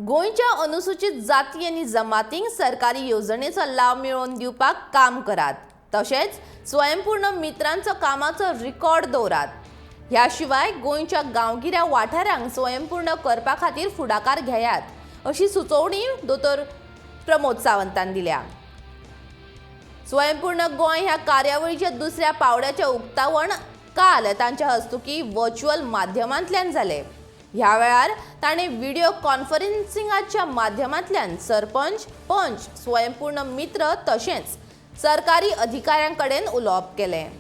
गोंयच्या अनुसूचित जाती आनी जमातींक सरकारी येवजणेचो लाव मेळोवन दिवपाक काम करात, तशेंच स्वयंपूर्ण मित्रांचो कामाचो रिकॉर्ड दवरात. ह्या शिवाय गोंयच्या गांवगिऱ्या वाठारांक स्वयंपूर्ण करपा खातीर फुडाकार घेयात अशी सुचोवणी दोतोर प्रमोद सावंतान दिल्या. स्वयंपूर्ण गोंय ह्या कार्यावळीच्या दुसऱ्या पावड्याचें उक्तावण काल तांच्या हस्तुकी वर्च्युअल माध्यमांतल्यान जालें. ह्या वेळार ताणें व्हिडिओ कॉन्फरन्सिंगाच्या माध्यमांतल्यान सरपंच, पंच, स्वयंपूर्ण मित्र तशेंच सरकारी अधिकाऱ्यां कडेन उलोवप केलें.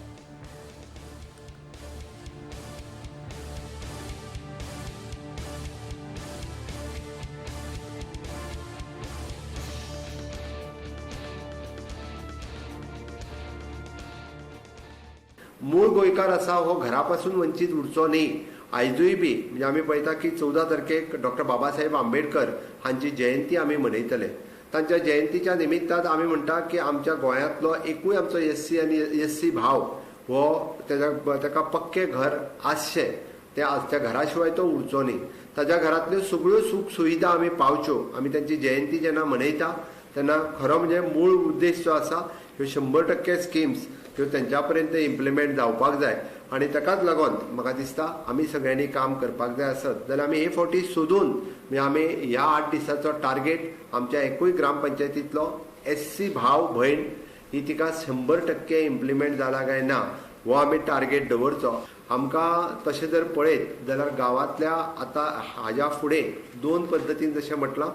मूळ गोंयकार आसा हो घरा पासून वंचीत उरचो न्ही. आयजूय बी म्हणजे आमी पळयता की 14 तारखेक डॉक्टर बाबासाहेब आंबेडकर हांची जयंती आमी मनयतले. तांच्या जयंतीच्या निमित्तान आमी म्हणटा की आमच्या गोंयांतलो एकूय आमचो एस सी आनी एस सी भाव हो ताका पक्कें घर आसचें, त्या घरा शिवाय तो उरचो न्ही. ताच्या घरांतल्यो सगळ्यो सूख सुविधा आमी पावच्यो. आमी तांची जयंती जेन्ना मनयता तेन्ना खरो म्हणजे मूळ उद्देश जो आसा ह्यो 100% स्किम्स ह्यो तेंच्या पर्यंत इम्प्लिमेंट जावपाक जाय. आनी ताकाच लागून म्हाका दिसता आमी सगळ्यांनी काम करपाक जाय. आसत जाल्यार आमी हे फावटी सोदून म्हणजे आमी ह्या 8 दिसाचो टार्गेट आमच्या एकूय ग्रामपंचायतींतलो एस सी भाव भयण ही तिका 100% इम्प्लिमेंट जाला काय ना हो आमी टार्गेट दवरचो. आमकां तशें जर पळयत जाल्यार गांवांतल्या आतां हाज्या फुडें 2 पद्दतीन जशें म्हटलां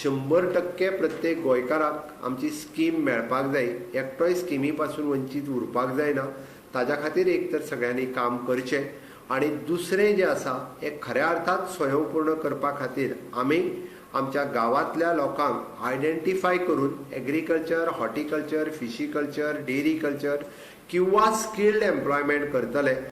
100% प्रत्येक गोंयकाराक आमची स्कीम मेळपाक जाय. एकटोय स्किमी पासून वंचीत उरपाक जायना. ताज्या खातीर एक तर सगळ्यांनी काम करचें आनी दुसरें जें आसा हें खऱ्या अर्थान स्वयंपूर्ण करपा खातीर आमी आमच्या गांवांतल्या लोकांक आयडेंटिफाय करून एग्रीकल्चर, हॉर्टिकल्चर, फिशीकल्चर, डेरीकल्चर किंवा स्किल्ड एम्प्लॉयमेंट करतले.